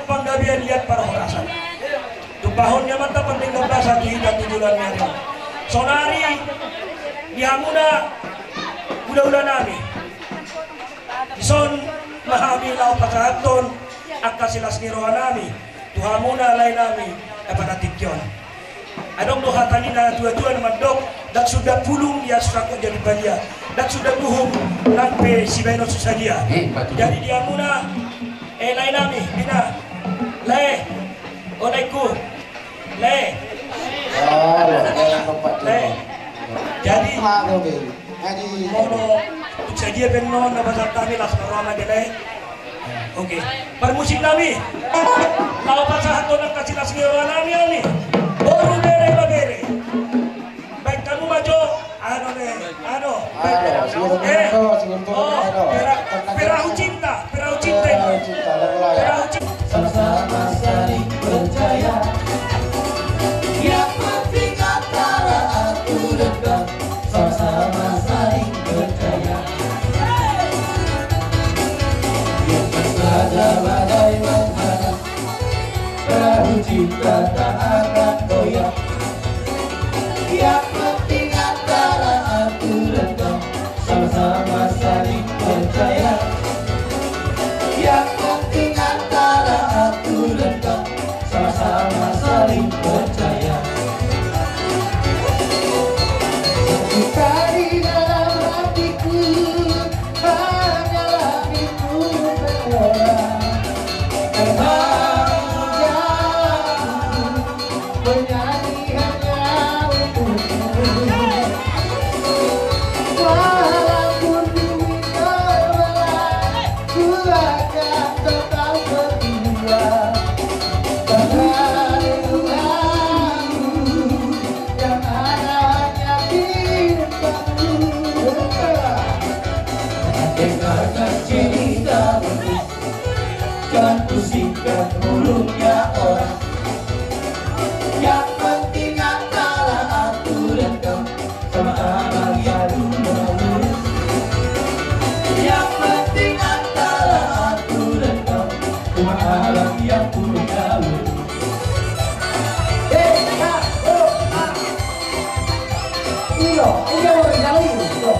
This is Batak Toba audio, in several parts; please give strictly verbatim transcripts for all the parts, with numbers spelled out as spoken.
Panggabean liat parhorasan. Tumpahon ni Amanta pardenggan basa tu hita tu joloan ni ari on. Saonari di hamuna hulahula nami, dison ma hami laho pasahathon angka silas ni roha nami tu hamuna lae nami na panatik on. Adong do hata ni na tua-tua na mandok, ndang suda pulung ia sangkot jadi palia, ndang suda uhum nang pe sibaenon susa dia. Eh, betul. Jadi di hamuna, eh, lae nami, bina, lae, onaengku, lae. Ah, lae. Jadi, molo tung sadia pe annon na pasahat hami, las ma roha ma di lae. Oke. Parmusik nami. Laho pasahathon angka silas ni roha nami on i. Boru, bere, ibebere. Baen hamu ma jo. Ado be. Ado. Ado. Eh. Ado. Oh, perahu cinta. Perahu cinta. Perahu cinta. Perahu cinta. Sama-sama saling percaya. Yang penting antara aku dan kau. Sama-sama saling percaya. Biarkan saja badai menghadang, perahu cinta tak akan goyah. Yang penting antara aku dan kau, sama-sama saling percaya. Yang penting antara aku dan kau, sama-sama saling percaya. Tapi di dalam hatiku, hanyalah dirimu seorang. Kau yang menjadi Jangan pusingkan burungnya orang. Yang penting antara aku dan kau, sama alam yang ku ganggu. Yang penting antara aku dan kau, cuma alam yang ku ganggu. Eh, ah, oh, ah. Iyo, iyo, iyo, iyo.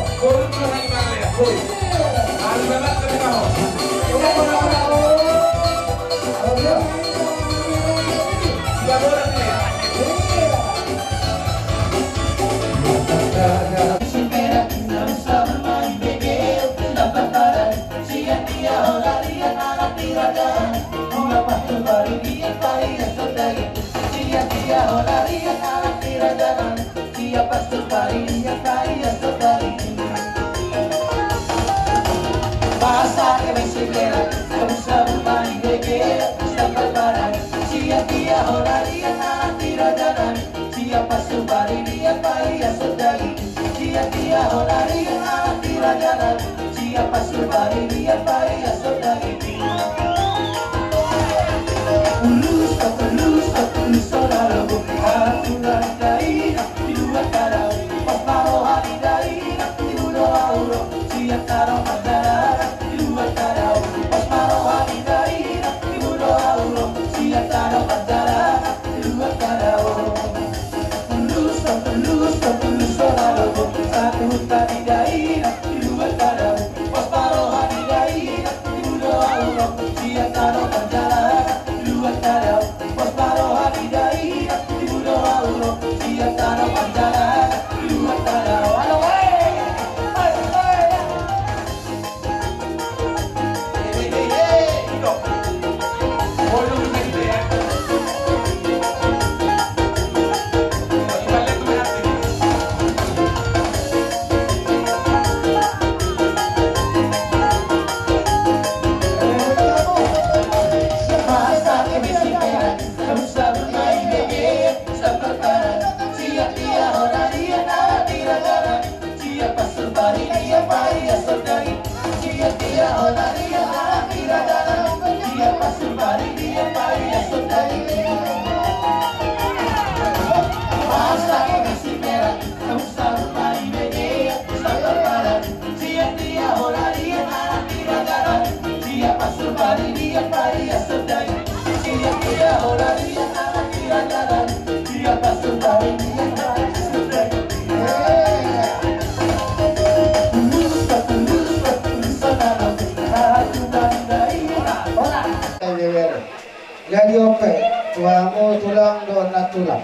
Jadi on pe, tu hamu tulang dohot nantulang.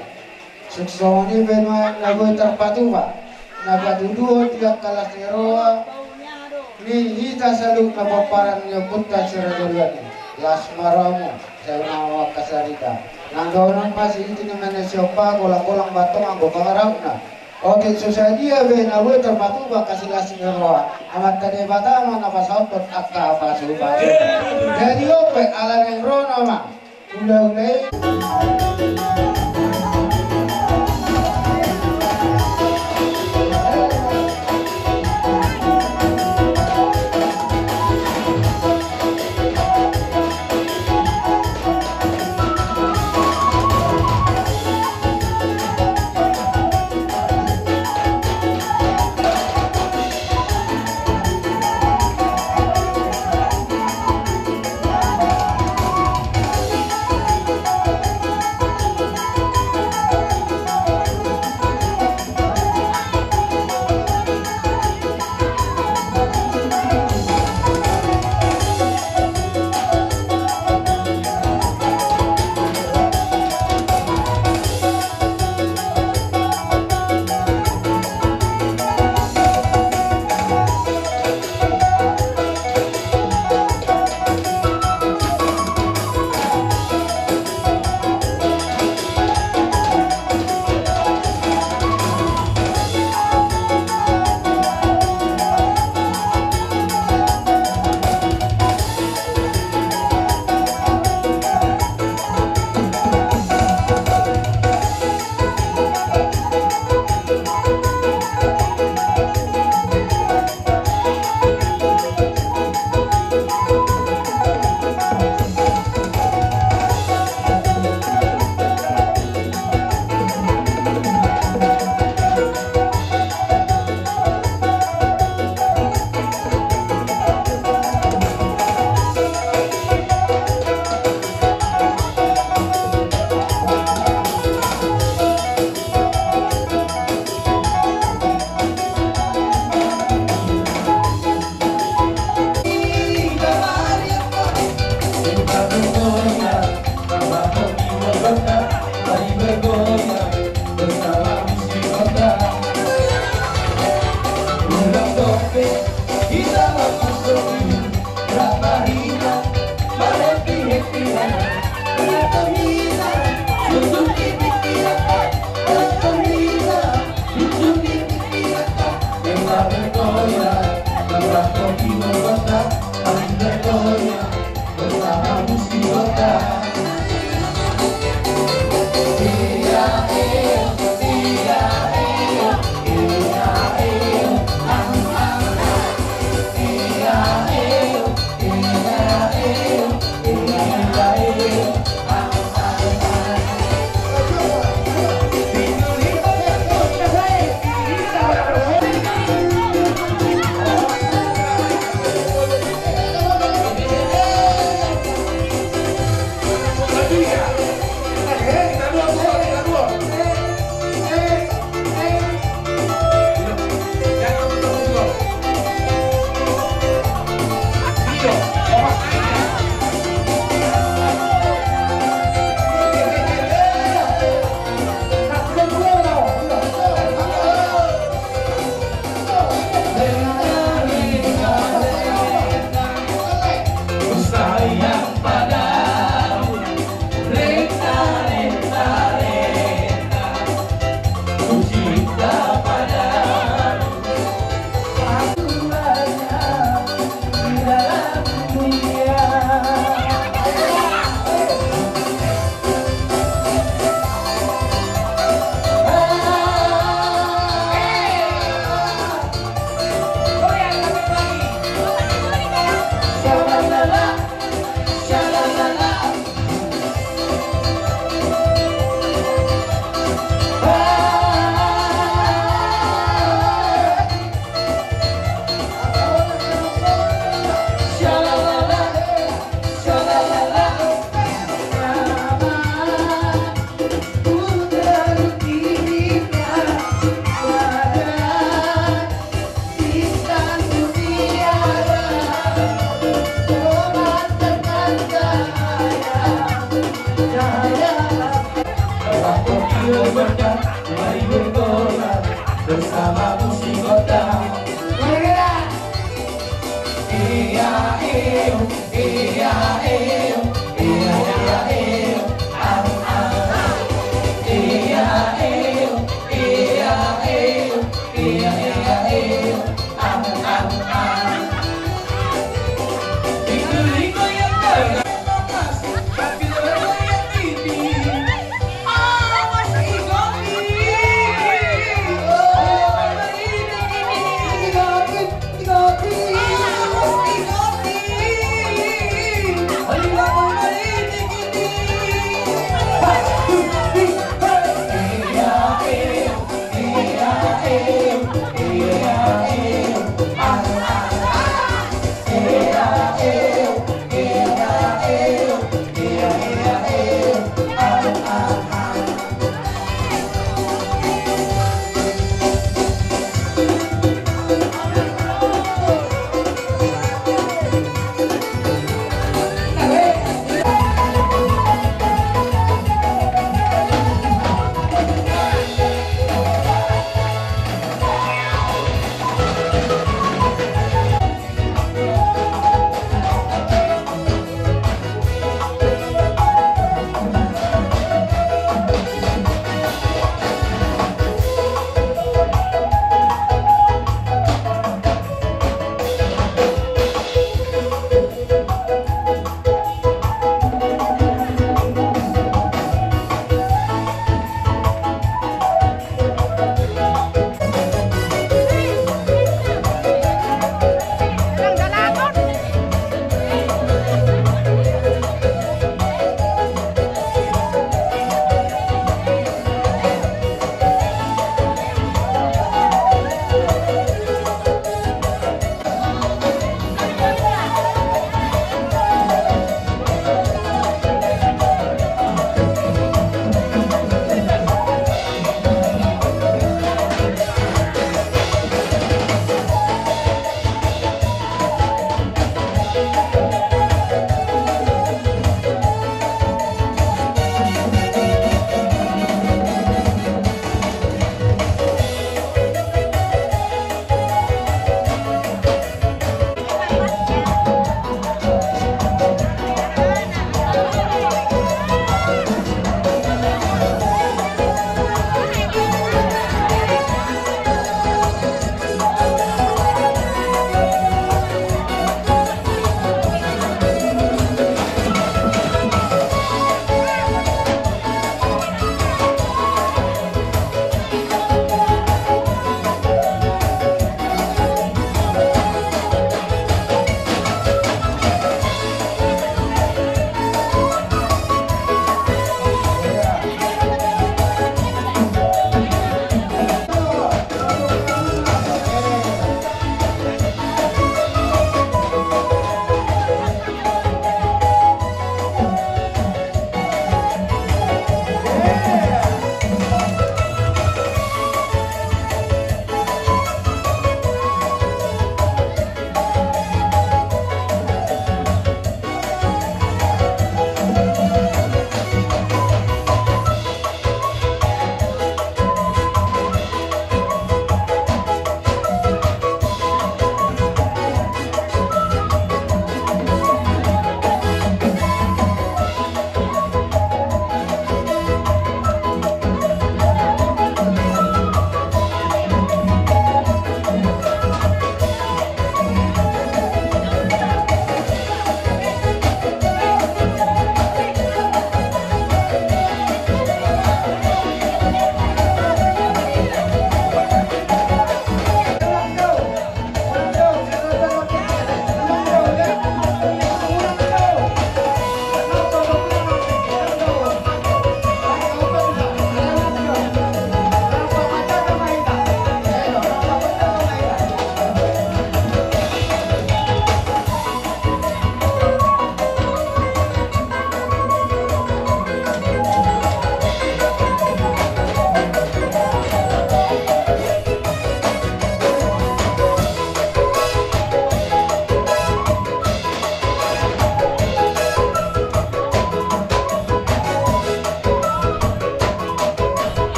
Suksongon i pe nuaeng na boi tarpatupa, na patuduhon di angka las ni roha ni hita saluhutna pomparan ni ompunta Siraga Dua i. Las ma rohamu, sai unang angka sarita. Nang dohonon ma sihita ni manasion pa, golang-golang bantong anggo pangarahutna. Otik so sadia pe na boi tarpatupa angka silas ni roha, Amanta Debata ma na pasahathon angka pasupasu. Jadi on pe, ala naeng ro nama hulahula i.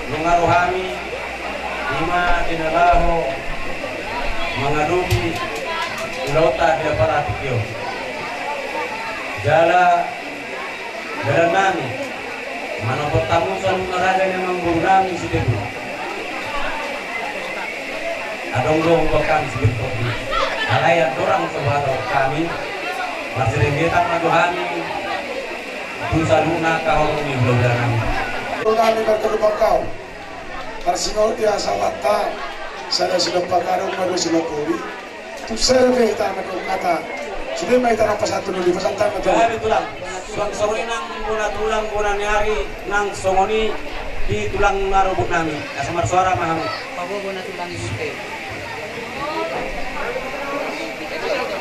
Nunga ro hami ima di na laho mangadopi ulaonta di apala tingki on. Jala dalan nami manopot hamu saluhutna raja ni amangboru nami Sitebul. Adong do huboan hami sibirtop i. Alai andorang so huhatahon hami, marsirengetan ma jo hami tu saluhutna angka holong ni hulahula nami. Nami martolu pangkau. Marsingot ia sahabatta, sada sinompa gadong, madu sinompa uli. Tung sada pe hita mandok hata. Sude ma hita na pasahat tu doli, pasahat ma tu doli. Jadi tulang. Suang songon i nang bona tulang, bona ni ari, nang songon i di tulang na robot nami. Asa marsoara ma hamu. Paboa bona tulang i.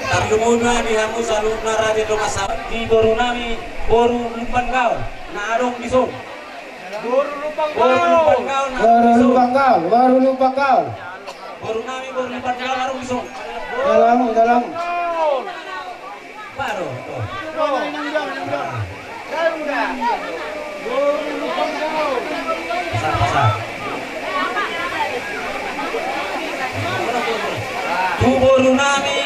Tarlumobi ma di hamu saluhutna raja ni dongan sahabat, di boru nami, boru Lumban Gaol, na adong dison. Boru Lumban Gaol. Boru Lumban Gaol, na adong dison. Boru Lumban Gaol, boru Lumban Gaol. Boru nami, boru Lumban Gaol, na adong dison. Dalam, dalam. Baru, tuh. Pasang, pasang. Tu boru nami,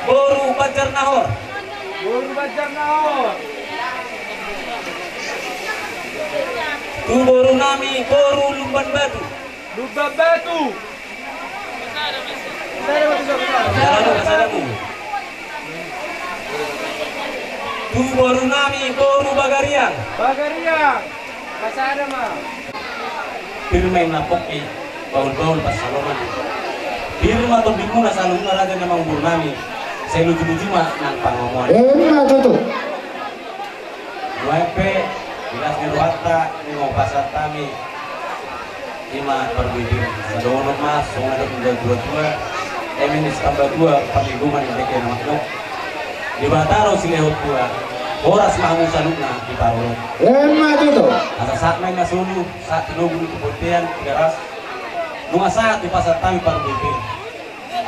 boru Banjarnahor. Boru Banjarnahor. Tu boru nami, boru Lumban Batu. Lumban Batu. Pasada ma, pasada ma. Tu boru nami, boru Bagariang. Bagariang. Pasada ma. Pir ma inna pongki, bahulbahul pansalongan. Pir ma tondimuna saluhutna raja ni amangboru nami. Sai lujuluju ma nang pangomoan. Ima tutu. Nuaeng pe, di las ni rohanta, nunga hupasahat hami ima parbuipir. Asa dohonon ma songon na didok ni natuatua: Eme nisi tambatua, parlinggoman ni dengke na magok. Debata do silehon tua, horas ma hamu saluhutna diparorot. Ima tutu. Asa sahat ma inna solu, sahat tinogu tu bontean Tigaras. Nunga sahat hupasahat hami parbuipir.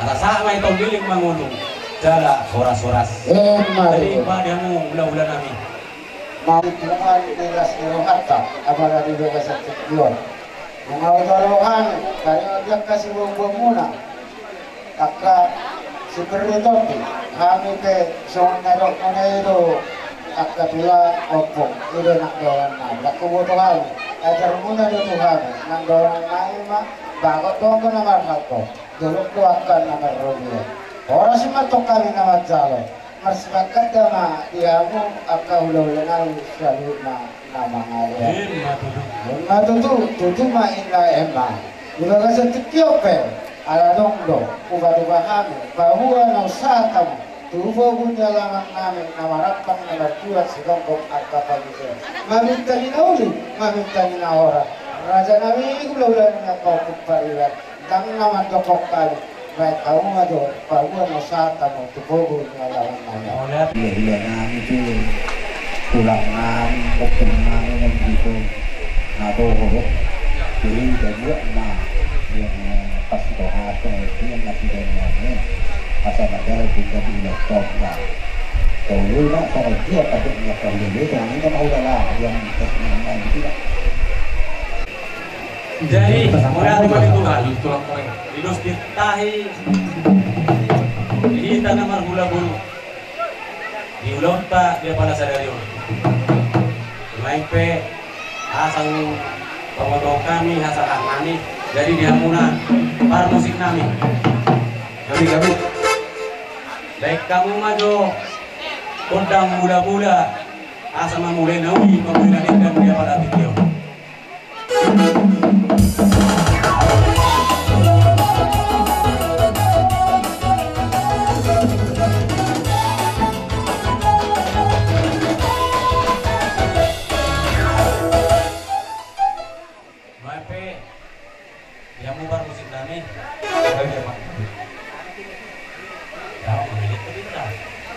Asa sahat ma i tondilingmangolung, jala horashoras. Ima tutu. Jadi, bahen hamu hulahula nami. Marhite di las ni rohanta, apala di bagasan tingki on, nunga huboto hami, karingot di angka siboanboanmuna, angka sipir ni tondi, hami pe songon na didokmuna i do, angka tulang ompung, i do nang dohonon nami, ndang huboto hami, ajarmuna do tu hami, nang dohonon nami ma, bagot do angka na marhalto, dolok do angka na marrobi. Horas ma tong hami na manjalo. Marsipangkat da ma di hamu angka hulahula nami saluhutna na mangalean. Ima tutu. Ima tutu, tutu ma inna ema. Di bagasan tingki on pe, ala adong do hupatupa hami, paboa na husahat hamu tu boru ni alaman nami na marampang na marjual sigonggom angka pangidoan. Maminta ni na uli, maminta ni na horas. Raja nami, hulahula nami, angka Ompung Pariban. Ndang na mandok hami, baen hamu ma jo, paboa na husahat hamu tu boru ni alaman nami. Hulahula nami tu, tulang nami, ompung nami, nang di son, na toho do. Jadi, jadi, na, yang, eh, pas itu, ah, itu, yang nasi dan nami. Asa na jalan tinggal di ulas tonda. Tahu lu, nak, sama dia, tapi dia tahu dulu, yang ini mau dah lah, yang, yang, yang, yang, yang, Jadi, mauliate ma di Tuhan, di dos ni tahi di hita na marhulaburu di ulaonta di apala sadari on. Nuaeng pe, asa hupaboto hami hasahat nami, jadi di hamuna parmusik nami. Gabe, gabe. Baen hamu ma jo gondang mulamula, asa mamulai na uli, mamulai na denggan di apala tingki on. Nuaeng pe, di hamu parmusik nami.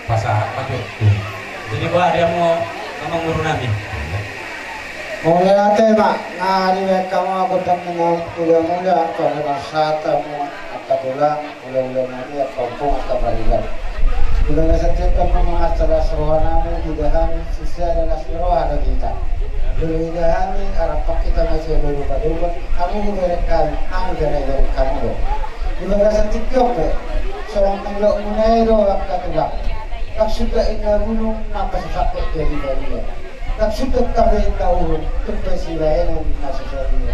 Pasahat ma jo. Jadi, bah, di hamu amangboru nami. Mauliate ma, nga di bengkamu aku temu mulia-mulia, aku ada masyarakat mu, angka tulang, hulahula nami, angka ompung, angka pariban. Di bagasan tingki on, mangaca las roha nami, di dahan, sisa ada las roha ada kita. Jolo ida hami, arap hita ma sian Lupa Lupa, hamu hubereng hami, hami pe na ibereng hamu do. Di bagasan tingki on pe, songon nidokmuna i do angka tulang. Ndang suda inna bulung na pasasaphon jadi badia. Ndang suda tabe inna uhum, tung pe sibaenon na so sadia.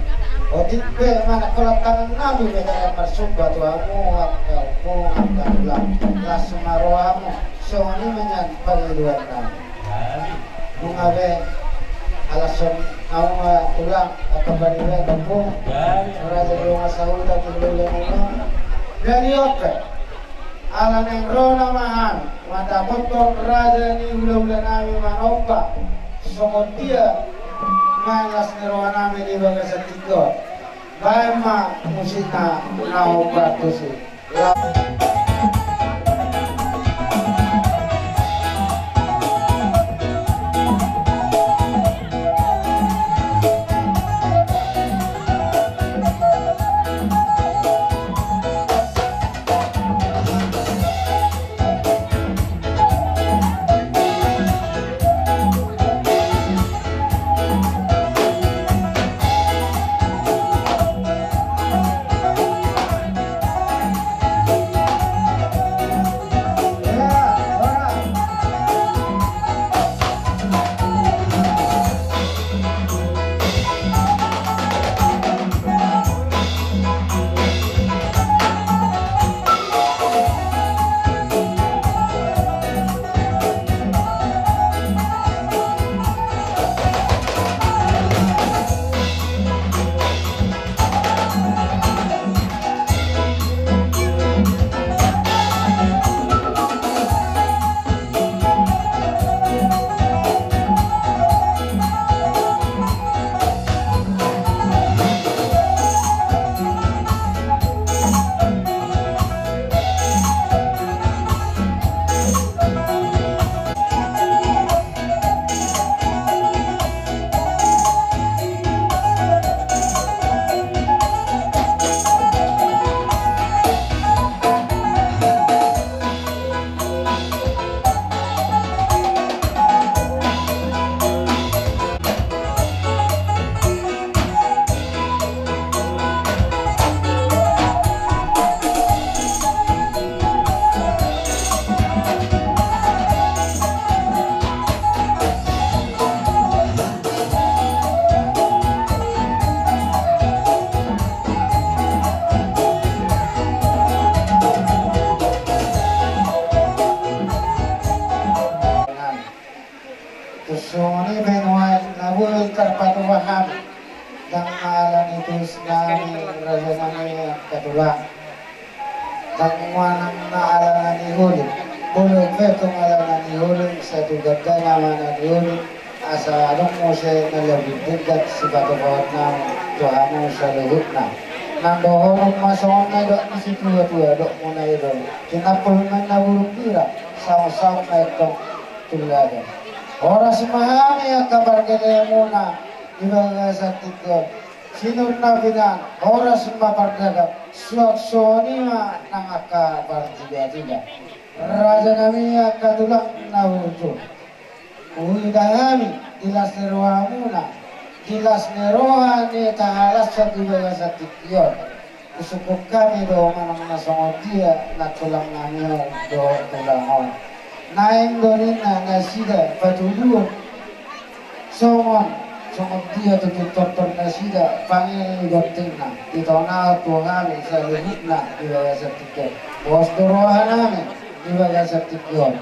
Otik pe manang holan tangan nami pe tahe marsomba tu hamu angka ompung angka tulang. Las ma rohamu, songon i ma nian pangidoan nami. Nunga be, alashon naung ma tulang, angka pariban ompung, raja ni dongan sahuta, tu hulahula nami. Jadi on pe, ala naeng ro nama hami mandapothon raja ni hulahula nami manomba songon dia ma las ni roha nami di bagasan tingki on. Baen ma musikna na hombar tusi. Tung songon i pe nuaeng na boi tarpatupa hami, ndang na ala ni tusi nami raja nami angka tulang. Ndang manang na ala na niuli, molo pe tung ala na niuli, sai tu gandana ma na niuli, asa adong muse na lebih denggan sipatupaon nami tu hamu saluhutna. Nang dohonon ma songon na nidok ni situatua, didok muna i do: Tinampul ma inna burung bira, saongsaong ma antong tu lada. Horas ma hami angka pargellengmuna di bagasan tingki on. Sinur na pinaan, horas ma pardagang, suang songon i ma nang angka partibatiba. Raja nami angka tulang na burju, huida hami di las ni rohamuna, di las ni roha ni tahalashon di bagasan tingki on. Husungkun hami do manang na songon dia na tulang nami on dohot tulang on. Naeng do ninna nasida patuduhon songon, songon dia tutu tortor nasida pangido ni bonteanna, ditonahon tu hami saluhutna di bagasan tingki on. Pos do roha nami di bagasan tingki on.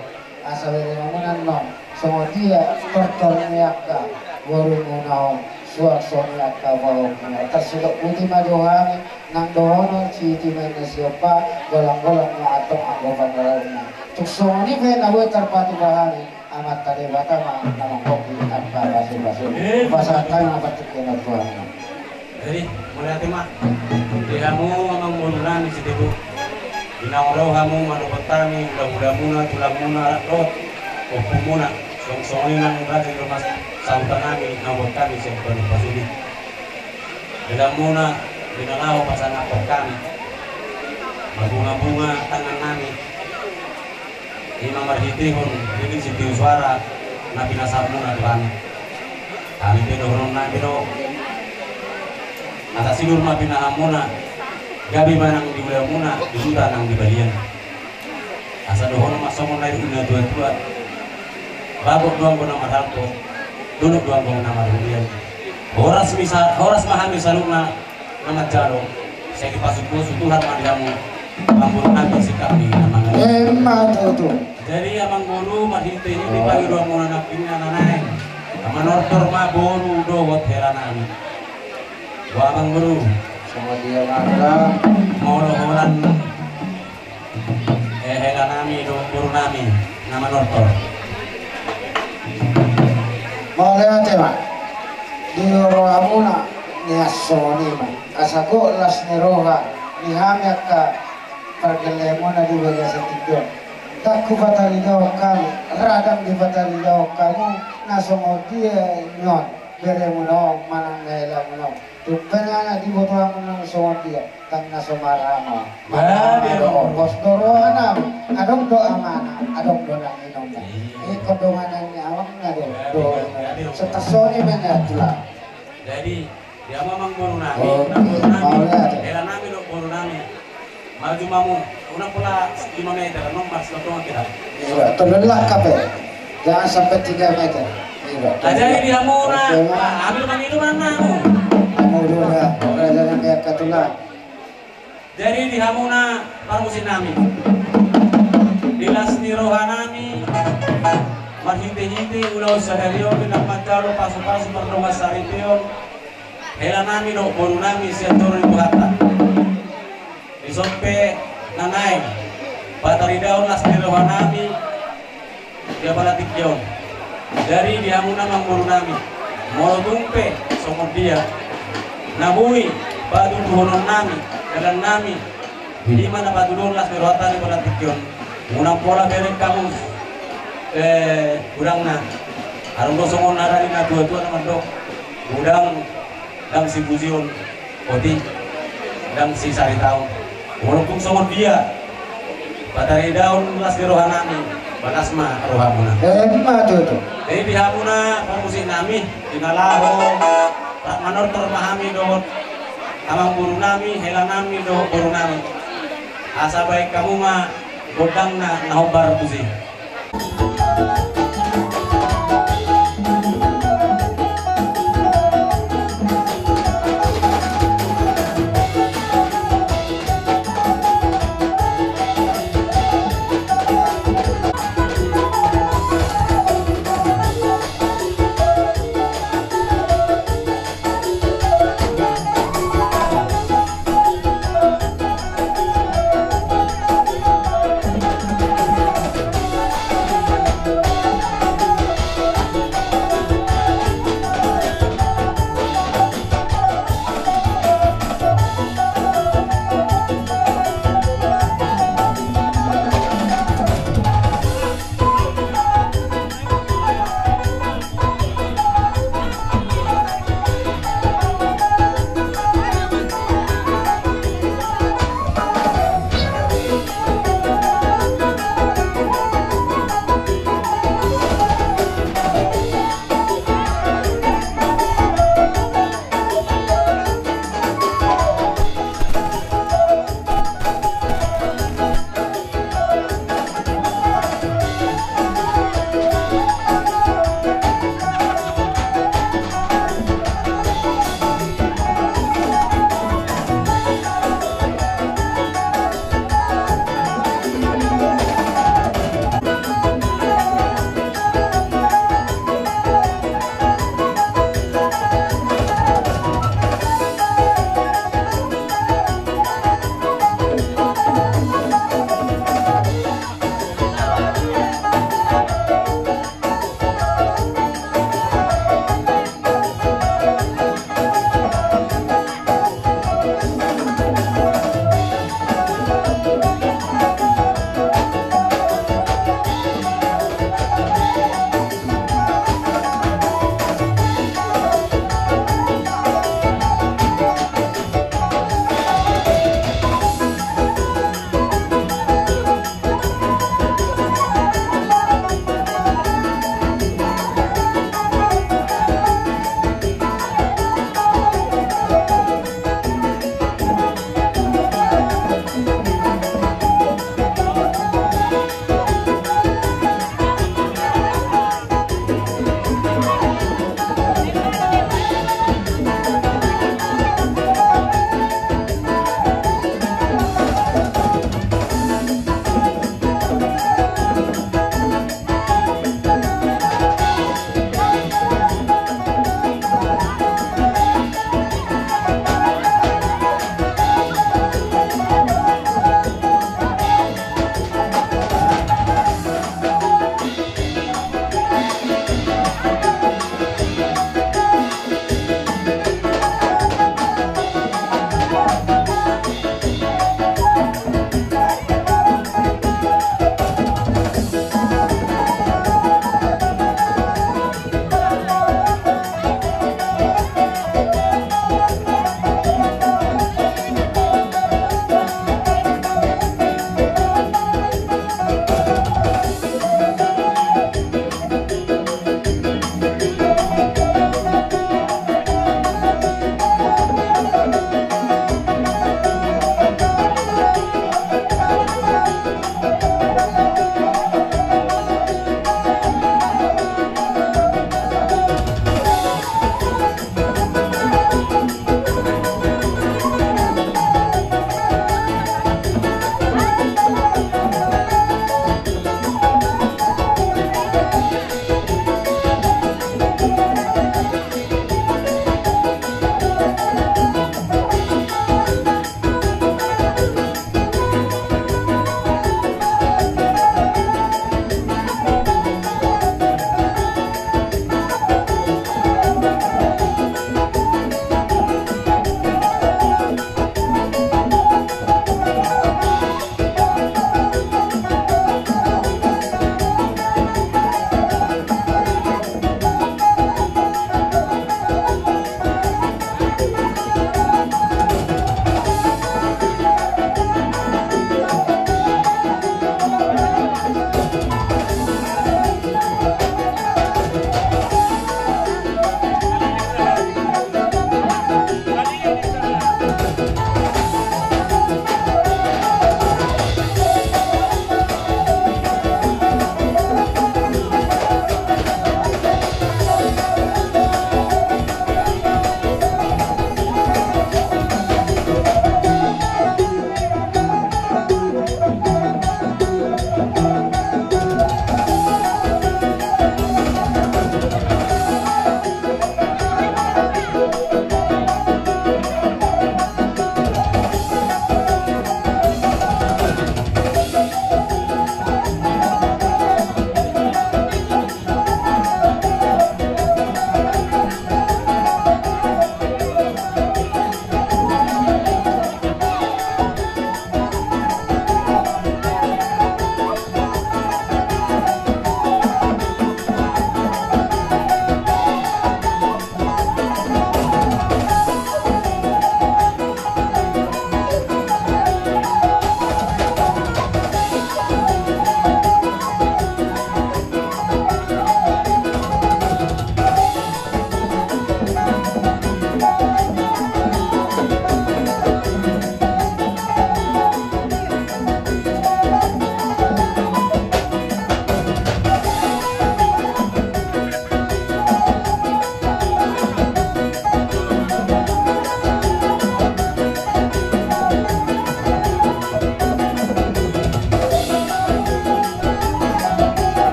Asa bereng hamu annon songon dia tortor ni angka borumuna on, suang songon i angka pahomuna. Tarsidok puti ma jo hami nang dohonon: Sitimaen na siompa, golanggolang ma antong anggo pangarahutna. Tung songon i pe na boi tarpatupa hami, Amanta Debata ma na manggohi angka pasupasu. Hupasahat hami ma partingkian on tu hamu. Jadi, mauliate ma di hamu amang boru nami sitibu. Di naung ro hamu mandok hami, hulahulamuna, tulangmuna, dohot ompungmuna, songon i nang raja ni dongan sahuta nami na huboan hami sian Padang Pasudi. Di dalanmuna, di na laho pasangaphon hami marbungabunga tangan nami, i ma marhitehon riring sitiur soara na pinasahatmuna tu hami. Hami pe dohonon nami do, asa sinur ma pinahanmuna, gabe ma nang di ulaonmuna, di huta nang di balian. Asa dohonon ma songon na nidok ni natuatua: Bagot do anggo na marhalto, dolok do anggo na marhurian. Horas ma sa-, horas ma hami saluhutna na manjalo, sai dipasupasu Tuhan ma di hamu, amangboru nami, singkat ni na mangalap. Emma tutu. Jadi amangboru, marhitehite pangidoanmuna nangkin na naeng, na manortor ma boru dohot hela nami. Boha amangboru? Songon dia ma. Molo holan, eh, hela nami dohot boru nami na manortor. Mauliate ma di rohamuna, nian songon i ma. Asa gok las ni roha ni hami angka pargellemuna di bagasan tingki on. Ndang hupataridahon hami, ra ndang dipataridahon hamu na songon dia nian beremuna on manang na helamuna on. Tung pe na diboto hamu na songon dia, ndang na so marama. Ba, marama dia do, pos do rohanami. Adong do amana, adong do nang inongna. Iya. Ingkon donganan ni amangna do. Ba, do, ba, ba, ba. Songon i ma nian, Tulang. Jadi, dia ma amangboru nami, oh, amangboru nami, mauliate. Hela nami dohot boru nami. Maju ma hamu, unang pola lima meter, nunga marsitontongan hita. Iya, tolong langkah pe. Jangan sampai tiga meter. Iya. Jadi di hamuna, oke, ma. Ambil mangido ma hamu. Hamu dulu ya, raja nami, angka Tulang. Jadi di hamuna parmusik nami, di las ni roha nami, marhitehite ulaon sadari on, di na manjalo pasupasu pardongan saripeon hela nami dohot boru nami sian joro ni Tuhanta. Dison pe na naeng pataridahon las ni roha nami di apala tingki on. Jadi di hamuna amangboru nami, molo tung pe songon dia na boi patuduhonon nami, dalan nami, i ma na patuduhon las ni rohanta di apala tingki on. Unang pola bereng hamu, eh, godangna. Adong do songon hata ni natuatua na mandok, godang ndang sipujion, otik ndang sisaritaon. Molo tung songon dia pataridahon las ni roha nami, bagas ma rohamuna. Emma tutu. Jadi di hamuna parmusik nami, di na laho rap manortor ma hami dohot amangboru nami, hela nami dohot boru nami. Asa baen hamu ma gondangna na hombar tusi.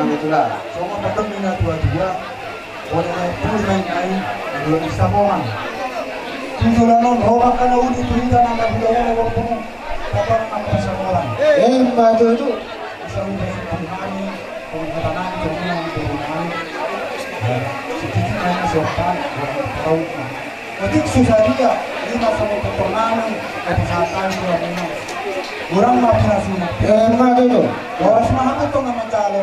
Itulah. Songon pandok ni na tua-tua, pada na puluh main-main, dua bisa moman. Tujuh lanon, roba kana uli, tu hita na kabila-bila, walaupun Bapak na pasangoran. Emma tutu. Asal udah sepuluh hari, kalau kata nanti, kalau nanti, kalau nanti, ya, sedikit nanti sopan, kurang tahu, nah. Jadi susah dia, ini masa mau pertolongan, tapi saat ini kurang ini. Kurang makin asli. Emma tutu. Horas ma hamu tong na manjalo,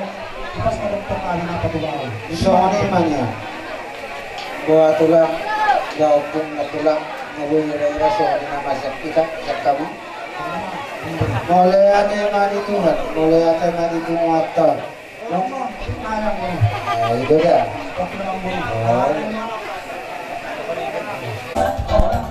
pas ma dokter kami na patulalo. Songon i ma nian. Boha tulang, gaompung na tulang, na boi ira-ira songon i na masa hita, sian hamu. Mauliate ma di Tuhan, mauliate ma di Tuhanta. Ah, itu dah. Oh.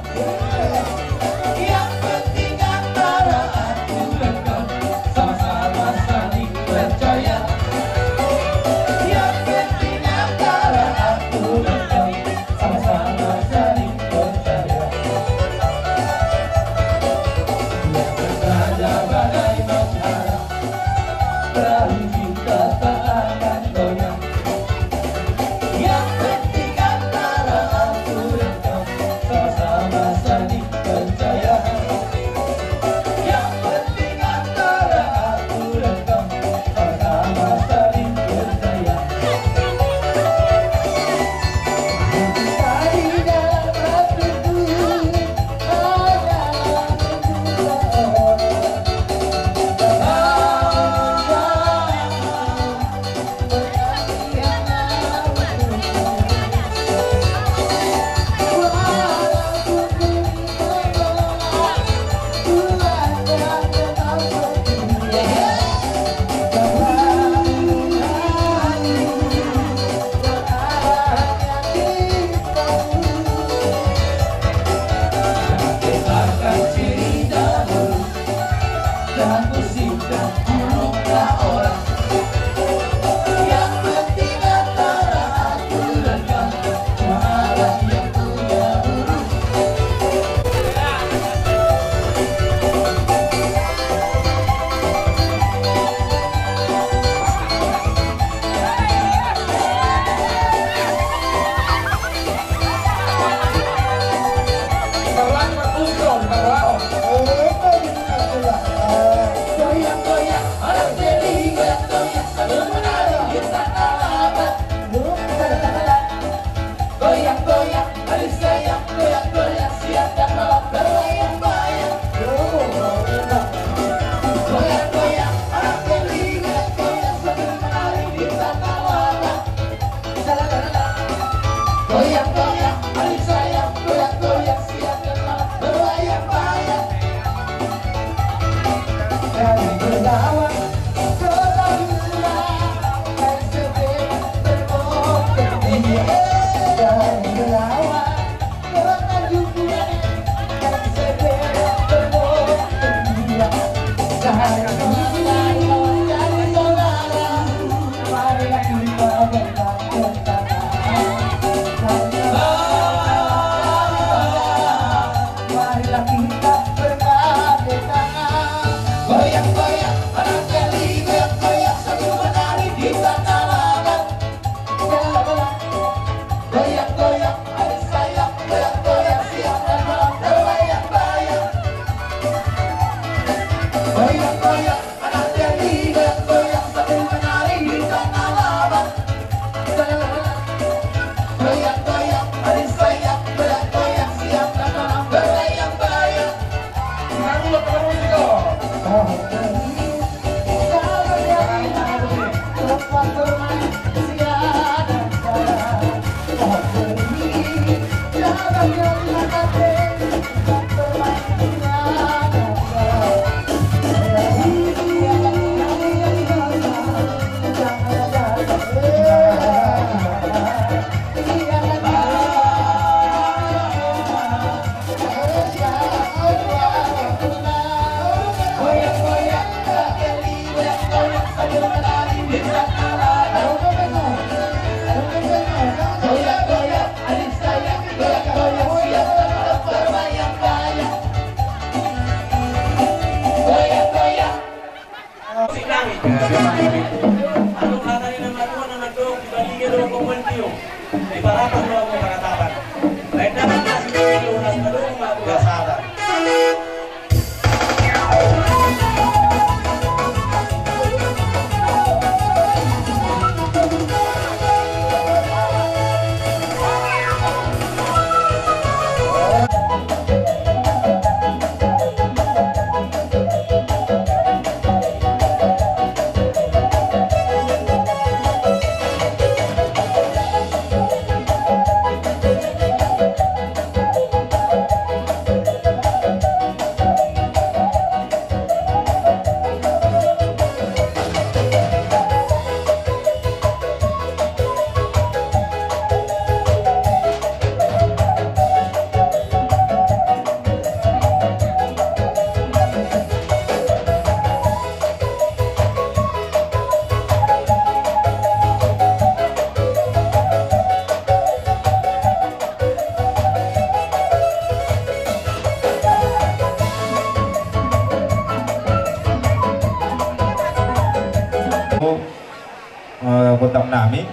nami,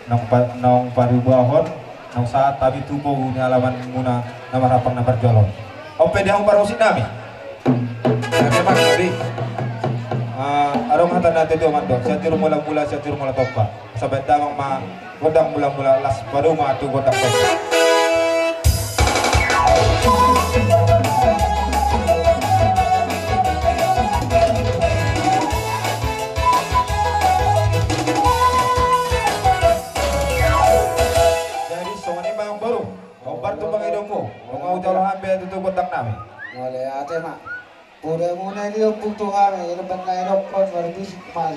naung pa-, naung paduahon, naung sahat hami tu boru ni alaman muna na marhampang na parjolo on. On pe di hamu parmusik nami. Oke, Mas, jadi, eh, adong hata na tutu mandok, sian jur mula-mula, sian jur mula tompa. Sabat damang ma gondang mula-mula, las padomu ma tu gondang tompa. Jadi songon i ma amang boru, hombar tu pangidoanmu, nunga hujalo hami be tutu gondang nami. Mauliate ma. Poda muna i di ompung tu hami, i do umbahen na idokkon, marbisik ma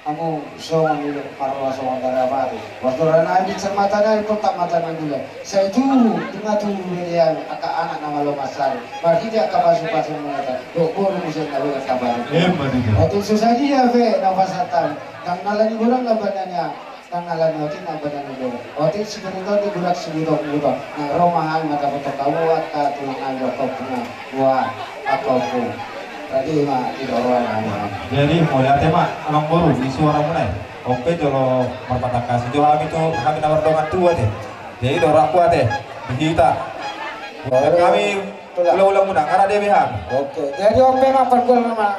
hamu songon i do, marroha songon darapari. Bos do ra nai binsar mata nai, poltak mata nai gula. Sai turu, nunga turu be di hami angka anak na malo mansari. Marhite angka pasu-pasu muna i, dohot boru muse na boi angka baru. Emma tutu. Otik so sadia pe na hupasahat hami. Ndang na ala ni godang na badan i. Ndang na ala ni otik na badan i do. Otik sibutong-butong, di burak sibutong-butong. Nang ro ma hami mandapothon hamu angka tulang nami dohot ompung nami. Wah, angka ompung. Tadi ma di roha nami. Jadi mauliate ma amang boru di suaramuna i. On pe jolo marpatangkas jo hami tu hami na mardongan tu ate. Jadi do rohangku ate. Di hita. Hami ula-ula muna, nga rade be hami. Oke. Jadi on pe ma pargual nama.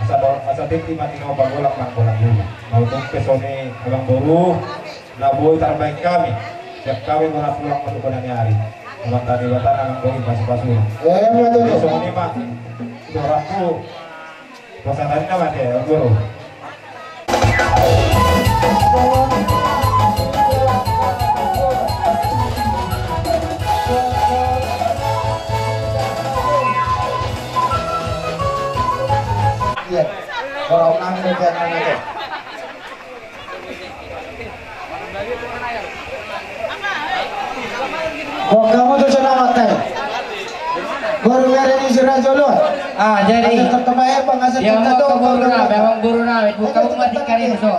Asa do, asa tingki ma tinopa golanggolang boru. Molo tung pe songon i amang boru, na boi tarbaen hami. Sian hami bona tulang ma tu bona ni ari. Amanta Debata na manggohi pasu-pasu. Emma tutu. Songon i ma. Dohononku. Pasahaton ma ate, amang boru. Iya. Orang nang lebihan mana tu? Boka mo tu sana matai. Boru mere ni si Raja Loa. Ah, jadi. Ada tertema ya, Bang, asa dia kita tahu boru na, memang boru na, buka umat di kari so.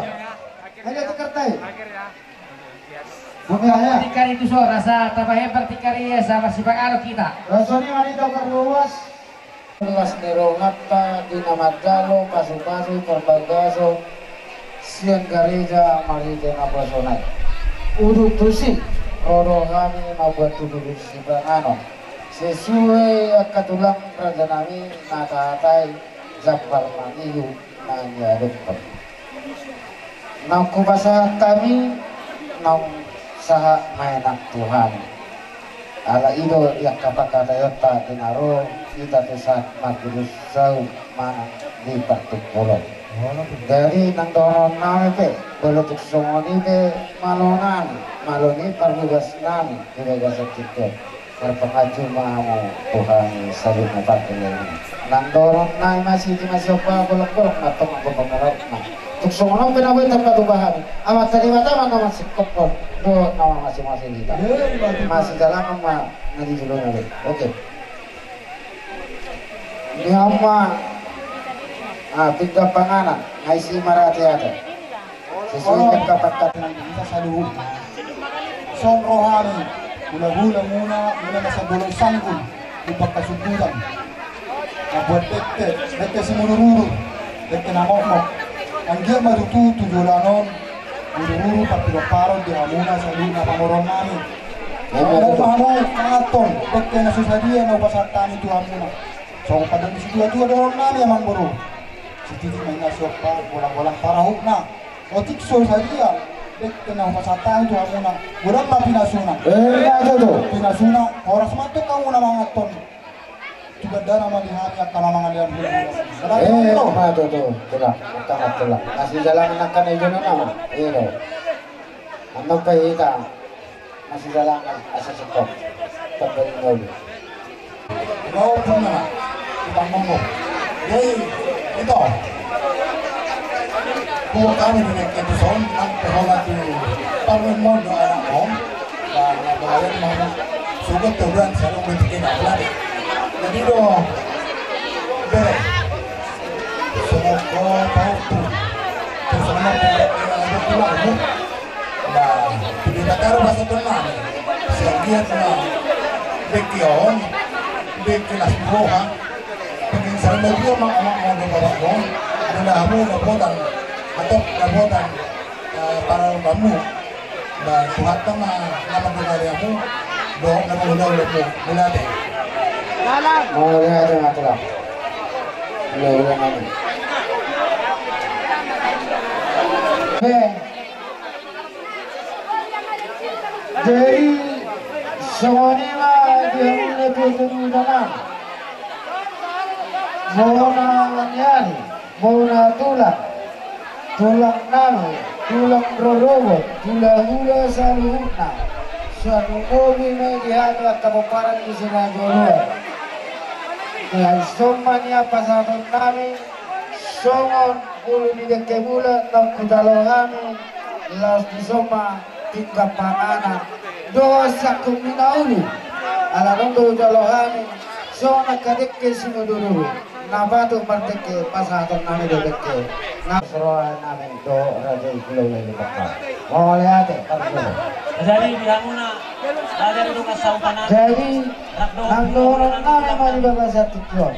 Ada tekertai. Buka umat di kari tu so, rasa tambah hebat di kari ya, sama si Bang Aro kita. Rasoni wanita berluas. Las ni rohanta di na manjalo pasupasu parbagason sian gareja marhite naposo nai. Udut tusi, ro do hami mambuat tudutudu sipanganon. Sesuai angka tulang raja nami na tahatai jambar mangihu na niadophon. Naung hupasahat hami, naung sahat ma i nang tu hami. Ala i do di angka pangkataionta di na ro hita tu sahat marguru saut manang di partumpolon. Jadi nang dohonon nami pe, molo tung songon i pe malo nami, malo ni parhobas nami di bagasan tingki on. Marpanganju ma hamu tu hami saluhutna parkelengan. Nang dohonon nai ma siti ma siompa golanggolang ma tong anggo pangarautna. Tung songon on pe na boi tarpatupa hami. Amanta Debata ma na mansingkophon dohot na mamasingmasing hita. Masijalangan ma na di jolona be. Oke. Ni hamu ma, ah, pinggan panganon na isi marateate. Sesuai dengan kapangkatan kita saluhutna. Songon rohani, hulahula muna, muna na sabolon sanggul, umpak kasunggutan. Na buat dengke, dengke simudurudur, dengke na mokmok. Anggiat ma tutu tu joloan on, mudurudur, parpidoparon di hamuna saluhutna pamoruon nami. Mokmok ma hamu manganhon dengke na so sadia na hupasahat hami tu hamuna. Songon pandok ni situatua dohonon nami amangboru. Sititi ma inna siompa, golanggolang parahutna. Otik so sadia dengke na hupasahat hami tu hamuna. Godang ma pinasuna. Eh, na tutu. Pinasuna, horas ma antong hamuna manganhon. Tu gandana ma di hami angka na mangalean hulahula. Eh, na tutu. Tulang, angka na tulang. Masijalangan angka na i jolona ma. Iya do. Annon pe hita. Masijalangan asa singkop. Tamba ni na uli. Bawa puna, utang monggo. Jadi, ito. Kuat kami di nek itu son, nang pehola tu parmen mondo anak om. Dan na bawa mau suka teruan sarung betik ini, apa lagi? Jadi do, bere. Semua kau tahu tu. Terus sama tu, ada pulang, bu. Nah, tu di Batara bahasa tenang. Siap lihat, nah. Dengke on, dengke las buroha. Pengen sarana dia, mak, mak, mak, mak, mak, mak. Ada hamu, ada botan. Atau ada botan. Eh, para kamu. Nah, Tuhan kan, nah, nama dengar ya, mu. Doa, nama udah, udah, mu. Mulai deh. Dalam. Mulai deh, ngatur lah. Mulai, mulai, ngatur. Eh. Jadi, songon i ma di hamuna tutu ni damang. Bona nian, bona tulang, tulang nami, tulang rorobot, hulahula saluhutna. Salumobi ma i di hami angka pomparan ni si Raja Loa. Laos on ma nian pasahaton nami, songon ulu ni dengke mula, naung hujalo hami, laos dison ma pinggan panganon dohot sangkung ni na uli. Ala naung do hujalo hami, songon angka dengke simudurudur, na patut mardengke, pasahaton nami do dengke. Na soroan nami dohot raja i hulahula ni bangso. Mauliate, parjolo. Jadi, di hamuna, raja ni dongan sahuta nami. Jadi, nang dohonon nami ma di bagasan tingki on.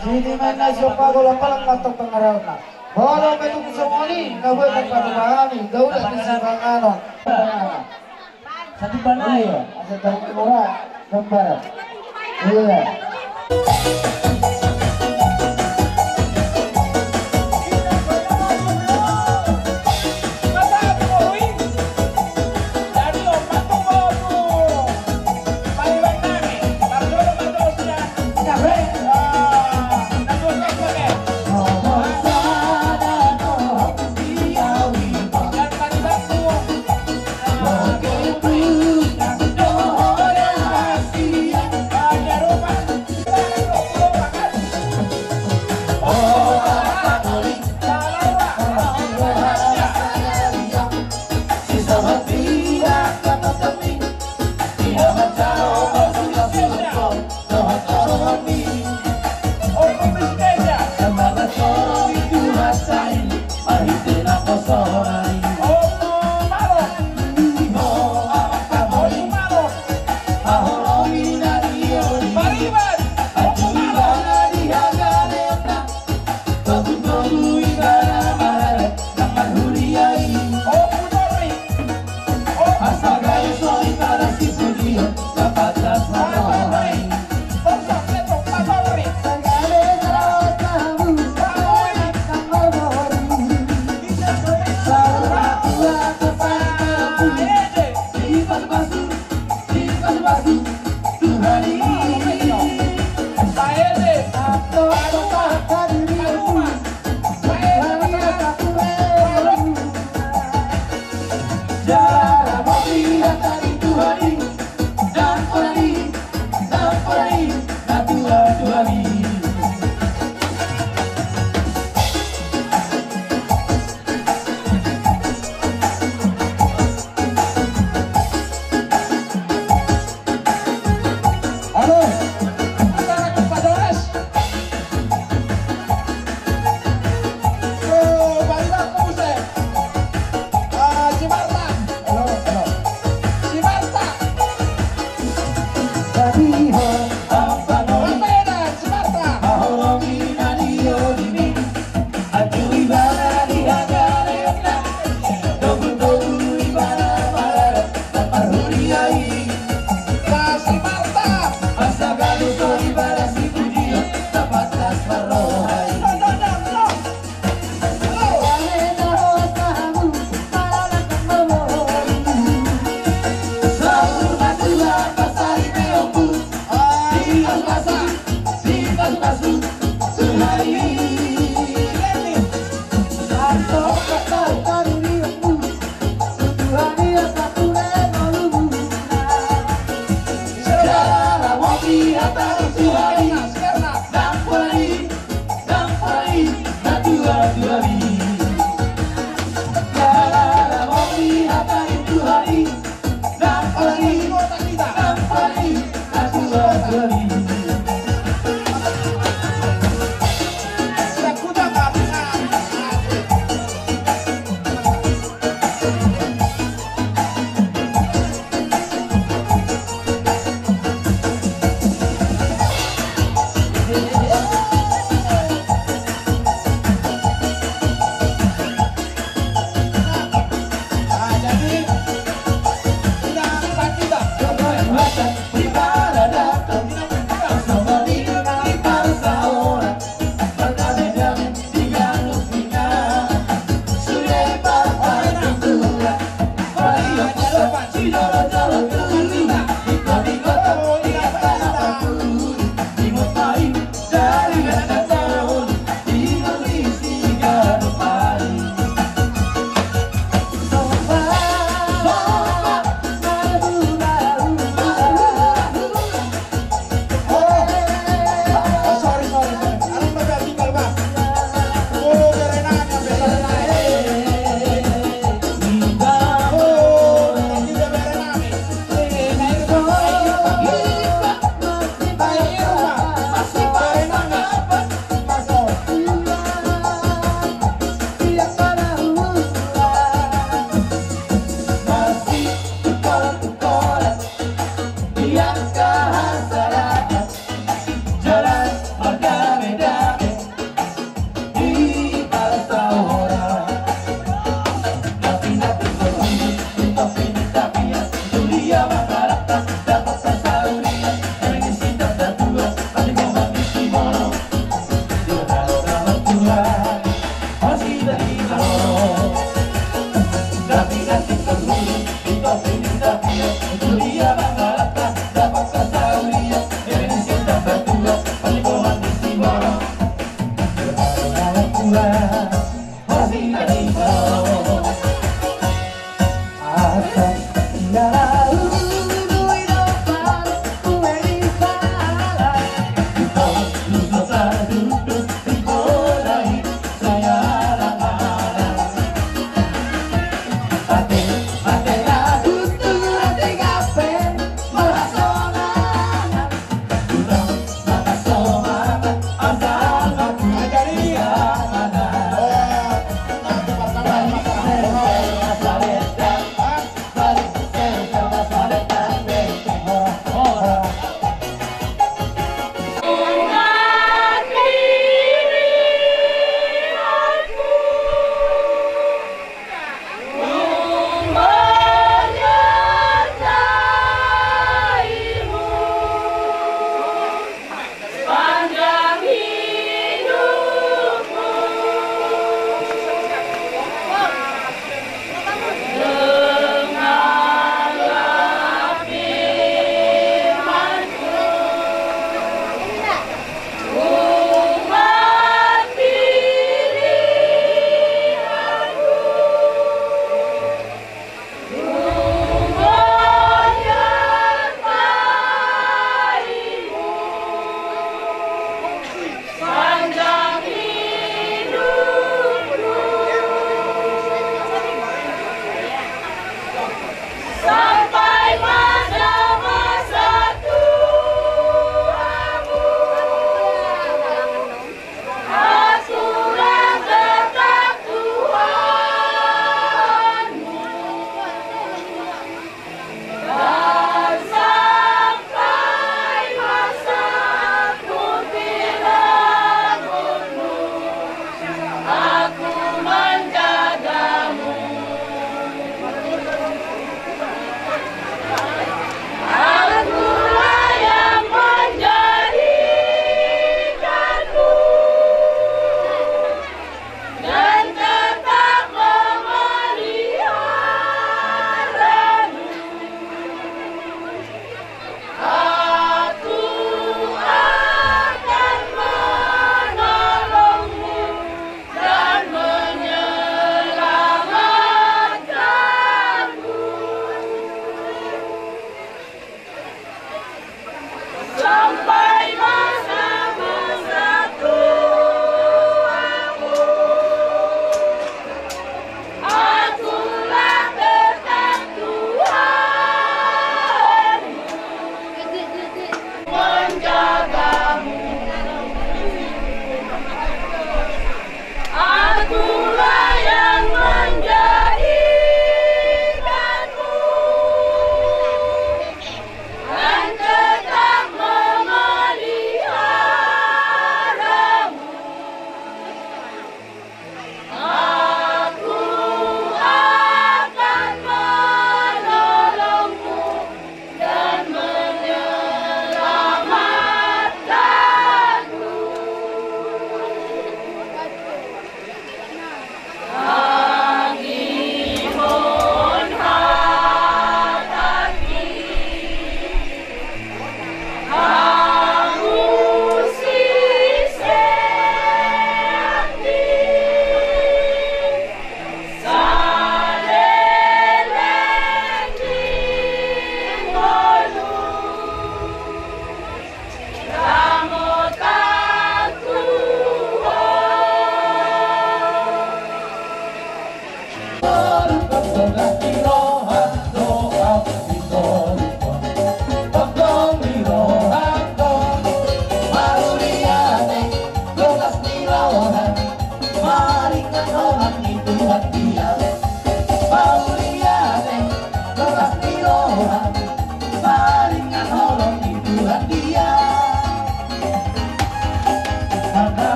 Sititi ma inna siompa, golanggolang ma tong pangarautna. Molo pe tung songon i, na boi tarpatupa hami, daulat ni sipanganon. Satu banai. Iya, asa tahu murah, gambaran. Iya. Halo, acara Kempa Dores. Yo, balik aku, Buse. Ah, si Marta. Halo, halo. Si Marta. Tapi ho, apa no? Apa ya, si Marta? Ho, ho, Ahu ibana di hagaleonna, togu-togu ibana marada, taparhuriai. Pasti mantap. Asa gabe so ibana si pujion, tapatas marrohai. No, no, no, no. Halo. Ale na hosa hamu, marada marrohai. Saur matua pasari meombu. Sampai masa-masa tuamu, aku akan tetap Tuhanmu. Dan sampai masa aku tidak bunuh, aku menjagamu.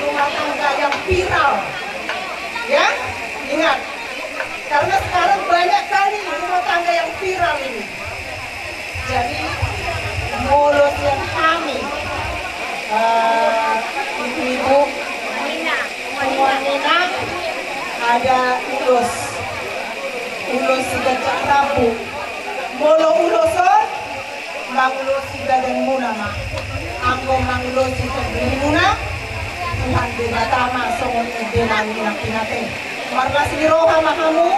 Rumah tangga yang viral. Ya, ingat. Karena sekarang banyak kali rumah tangga yang viral ini. Jadi, molo sian hami, eh, ibu-ibu, semua nina ada ulos. Ulos si gajah rambu. Molo ulos on, mangulosi badanmuna ma. Anggo mangulosi tondirimuna, Tuhan Debata ma songon ende nami na pinate. Marlas ni roha ma hamu,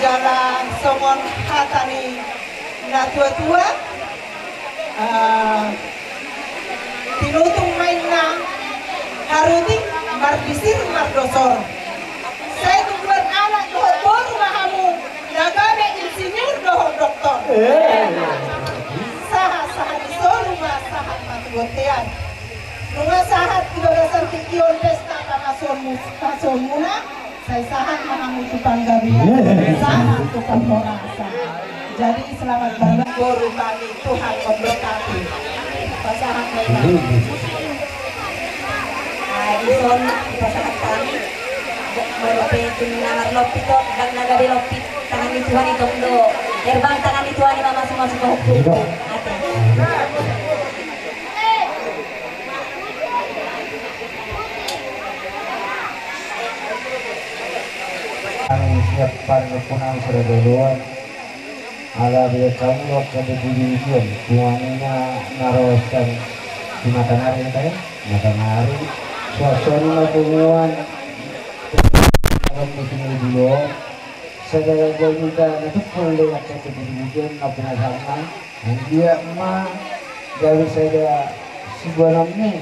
jala songon hata ni na tua-tua, ah, tinutung ma inna haruting mardisir mardosor. Sai tubuan anak dohot boru ma hamu, na gabe insinyur dohot doktor. Eh. Sahat-sahat ni solu ma sahat ma tu bontean. Nunga sahat di bagasan tingki on pesta pangasuhonmu, pangasuhonmuna, sai sahat ma hamu tu panggabean, eh, sahat tu panghorasan. Jadi selamat berlibur, boru nami, Tuhan memberkati. Pasahat ma i. Nah, dison pasahat hami. Molo pe tung na marlompit on, ndang na gabe lompit, tangan ni Tuhan i tong do. Herbang tangan ni Tuhan i ma mamasu-masu tu hami. Ate. Siap pada kepunang sudah duluan. Ala dia kamu akan dipuji-pujian, tuangina narosan di matangari, kan? Matangari. Suasana na punguan. Akan musim dulu. Saudara gua minta na tumpul dia akan dipuji-pujian, na penasaran. Anggiat ma gabe sada siboanon ni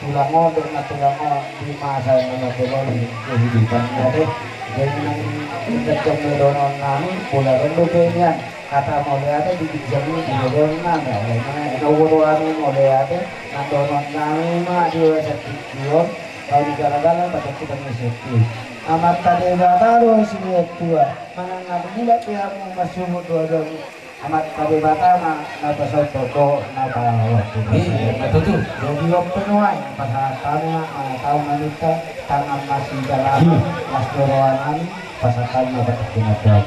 tulang on dohot na tulang on di masa na tolol ni kehidupan na deh. Jadi nang ingat jam ni dohonon nami, pola ron dope nian hata mauliate di ginjang ni di dohonon nami. Ina uboto nami mauliate, nang dohonon nami ma di bagasan tingki on, tau di gala-gala, bagasan tingki on. Amanta Debata do sinuatua, manang na mulak pe hamu masuhut doa-doa. Amanta Debata ma na pasaut dohot na pasaut. Iya, betul tu. Jadi on pe nuaeng pasahat hami ma, ah, tau maminta tangan masih dalam, hmm, las ni roha nami, pasahat hami ma batak pinatuan.